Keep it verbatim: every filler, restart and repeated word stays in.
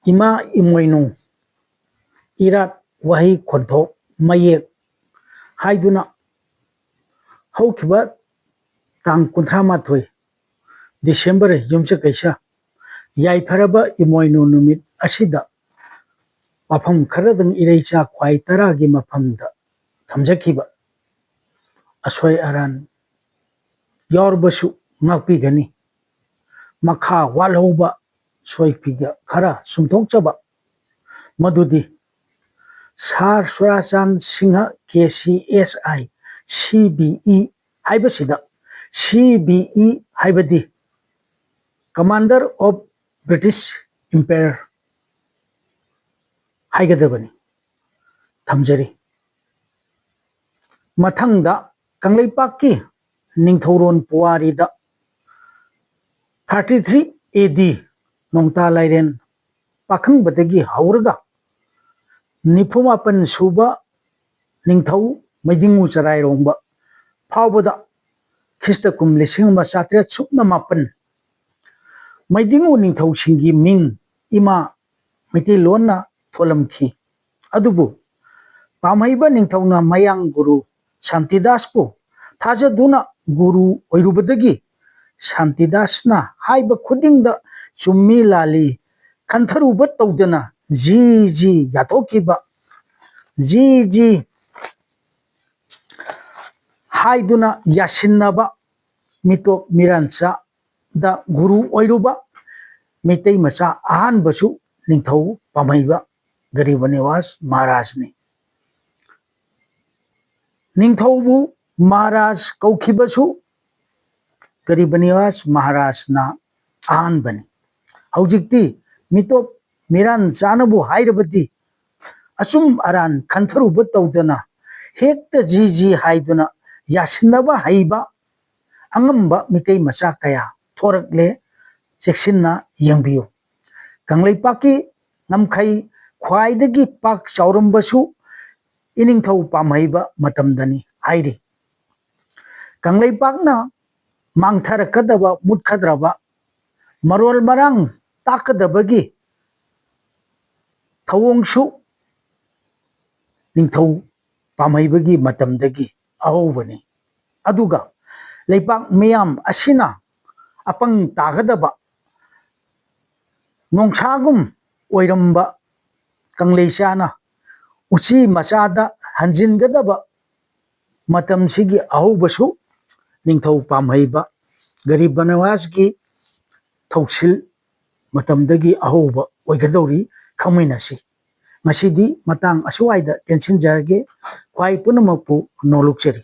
ꯏꯃꯥ ꯏꯃꯣꯏꯅꯨ, ꯏꯔꯥꯠ, ꯋꯥꯍꯩ ꯈꯣꯟꯊꯣꯛ, ꯃꯌꯦꯛ ꯍꯥꯏꯗꯨꯅ ꯍꯧꯈꯤꯕ ꯇꯥꯡ ꯀꯨꯟꯊ꯭ꯔꯥ ꯃꯥꯊꯣꯏ December ꯌꯨꯝꯁꯀꯩꯁ ꯌꯥꯏꯐꯔꯕ ꯏꯃꯣꯏꯅꯨ ꯅꯨꯃꯤꯠ ꯑꯁꯤꯗ ꯃꯐꯝ ꯈꯔꯗꯪ ꯏꯔꯩꯆꯥ ꯈ꯭ꯋꯥꯏ ꯇꯔꯥꯒꯤ ꯃꯐꯝꯗ ꯊꯝꯖꯈꯤꯕ ꯑꯁꯣꯏ ꯑꯔꯥꯟ ꯌꯥꯎꯔꯕꯁꯨ ꯉꯥꯛꯄꯤꯒꯅꯤ꯫ ꯃꯈꯥ ꯋꯥꯠꯍꯧꯕ ꯁꯣꯏꯄꯤꯒ ꯈꯔ ꯁꯨꯝꯊꯣꯛꯆꯕ ꯃꯗꯨꯗꯤ ꯁꯥꯔ ꯁꯨꯔꯥꯆꯥꯟ ꯁꯤꯡꯍ, ꯀꯦ ꯁꯤ ꯑꯦꯁ ꯑꯥꯏ, ꯁꯤ ꯕꯤ ꯏ ꯍꯥꯏꯕꯁꯤꯗ ꯁꯤ ꯕꯤ ꯏ ꯍꯥꯏꯕꯗꯤ Commander of British Empire ꯍꯥꯏꯒꯗꯕꯅꯤ꯫ ꯊꯝꯖꯔꯤ꯫ ꯃꯊꯪꯗ ꯀꯪꯂꯩꯄꯥꯛꯀꯤ ꯅꯤꯡꯊꯧꯔꯣꯟ ꯄꯨꯋꯥꯔꯤꯗ thirty three A D ꯅꯣꯡꯇꯥ ꯂꯥꯏꯔꯦꯟ ꯄꯥꯈꯪꯕꯗꯒꯤ ꯍꯧꯔꯒ ꯅꯤꯐꯨ ꯃꯥꯄꯟ ꯁꯨꯕ ꯅꯤꯡꯊꯧ ꯃꯩꯗꯤꯡꯉꯨ ꯆꯔꯥꯏꯔꯣꯡꯕ ꯐꯥꯎꯕꯗ ꯈ꯭ꯔꯤꯁꯇ ꯀꯨꯝ ꯂꯤꯁꯤꯡ ꯑꯃ ꯆꯥꯇ꯭ꯔꯦꯠ ꯁꯨꯞꯅ ꯃꯥꯄꯟ ꯃꯩꯗꯤꯡꯉꯨ ꯅꯤꯡꯊꯧꯁꯤꯡꯒꯤ ꯃꯤꯡ ꯏꯃꯥ ꯃꯩꯇꯩꯂꯣꯟꯅ ꯊꯣꯜꯂꯝꯈꯤ꯫ ꯑꯗꯨꯕꯨ ꯄꯥꯝꯍꯩꯕ ꯅꯤꯡꯊꯧꯅ ꯃꯌꯥꯡ ꯒꯨꯔꯨ ꯁꯥꯟꯇꯤꯗꯥꯁꯄꯨ ꯊꯥꯖꯗꯨꯅ ꯒꯨꯔꯨ ꯑꯣꯏꯔꯨꯕꯗꯒꯤ ꯁꯥꯟꯇꯤꯗꯥꯁꯅ ꯍꯥꯏꯕ ꯈꯨꯗꯤꯡꯗ ꯆꯨꯝꯃꯤ ꯂꯥꯜꯂꯤ ꯈꯟꯊꯔꯨꯕ ꯇꯧꯗꯅ ꯖꯤ ꯖꯤ ꯌꯥꯊꯣꯛꯈꯤꯕ, ꯖꯤ ꯖꯤ ꯍꯥꯏꯗꯨꯅ ꯌꯥꯁꯤꯟꯅꯕ ꯃꯤꯇꯣꯞ ꯃꯤꯔꯥꯟꯆꯥꯗ ꯒꯨꯔꯨ ꯑꯣꯏꯔꯨꯕ ꯃꯩꯇꯩ ꯃꯆꯥ ꯑꯍꯥꯟꯕꯁꯨ ꯅꯤꯡꯊꯧ ꯄꯥꯝꯍꯩꯕ ꯒꯔꯤꯕ ꯅꯤꯋꯥꯁ ꯃꯍꯥꯔꯥꯖꯅꯤ꯫ ꯅꯤꯡꯊꯧꯕꯨ ꯃꯍꯥꯔꯥꯖ ꯀꯧꯈꯤꯕꯁꯨ ꯒꯔꯤꯕ ꯅꯤꯋꯥꯁ ꯃꯍꯥꯔꯥꯖꯅ ꯑꯍꯥꯟꯕꯅꯤ꯫ ꯍꯧꯖꯤꯛꯇꯤ ꯃꯤꯇꯣꯞ ꯃꯤꯔꯥꯟ ꯆꯥꯅꯕꯨ ꯍꯥꯏꯔꯕꯗꯤ ꯑꯆꯨꯝ ꯑꯔꯥꯟ ꯈꯟꯊꯔꯨꯕ ꯇꯧꯗꯅ ꯍꯦꯛꯇ ꯖꯤ ꯖꯤ ꯍꯥꯏꯗꯨꯅ ꯌꯥꯁꯤꯟꯅꯕ ꯍꯩꯕ ꯑꯉꯝꯕ ꯃꯤꯇꯩ ꯃꯆꯥ ꯀꯌꯥ ꯊꯣꯔꯛꯂꯦ꯫ ꯆꯦꯛꯁꯤꯟꯅ ꯌꯦꯡꯕꯤꯌꯨ꯫ ꯀꯪꯂꯩꯄꯥꯛꯀꯤ ꯉꯝꯈꯩ ꯈ꯭ꯋꯥꯏꯗꯒꯤ ꯄꯥꯛ ꯆꯥꯎꯔꯝꯕꯁꯨ ꯏꯅꯤꯡꯊꯧ ꯄꯥꯝꯍꯩꯕ ꯃꯇꯝꯗꯅꯤ ꯍꯥꯏꯔꯤ꯫ ꯀꯪꯂꯩꯄꯥꯛꯅ ꯃꯥꯡꯊꯔꯛꯀꯗꯕ, ꯃꯨꯠꯀꯗ꯭ꯔꯕ, ꯃꯔꯣꯜ ꯃꯔꯥꯡ ꯇꯥꯛꯀꯗꯕꯒꯤ ꯊꯧꯑꯣꯡꯁꯨ ꯅꯤꯡꯊꯧ ꯄꯥꯝꯍꯩꯕꯒꯤ ꯃꯇꯝꯗꯒꯤ ꯑꯍꯧꯕꯅꯤ꯫ ꯑꯗꯨꯒ ꯂꯩꯕꯥꯛ ꯃꯤꯌꯥꯝ ꯑꯁꯤꯅ ꯑꯄꯪ ꯇꯥꯒꯗꯕ ꯅꯣꯡꯁꯥꯒꯨꯝ ꯑꯣꯏꯔꯝꯕ ꯀꯪꯂꯩꯆꯥꯅ ꯎꯆꯤ ꯃꯆꯥꯗ ꯍꯟꯖꯤꯟꯒꯗꯕ ꯃꯇꯝꯁꯤꯒꯤ ꯑꯍꯧꯕꯁꯨ ꯅꯤꯡꯊꯧ ꯄꯥꯝꯍꯩꯕ ꯒꯔꯤꯕ ꯅꯋꯥꯖꯒꯤ ꯊꯧꯁꯤꯜ ꯃꯇꯝꯗꯒꯤ ꯑꯍꯧꯕ ꯑꯣꯏꯒꯗꯧꯔꯤ꯫ ꯈꯪꯃꯤꯟꯅꯁꯤ꯫ ꯉꯁꯤꯗꯤ ꯃꯇꯥꯡ ꯑꯁ꯭ꯋꯥꯏꯗ ꯇꯦꯟꯁꯤꯟꯖꯔꯒꯦ꯫ ꯈ꯭ꯋꯥꯏ ꯄꯨꯝꯅꯃꯛꯄꯨ ꯅꯣꯂꯨꯛꯆꯔꯤ꯫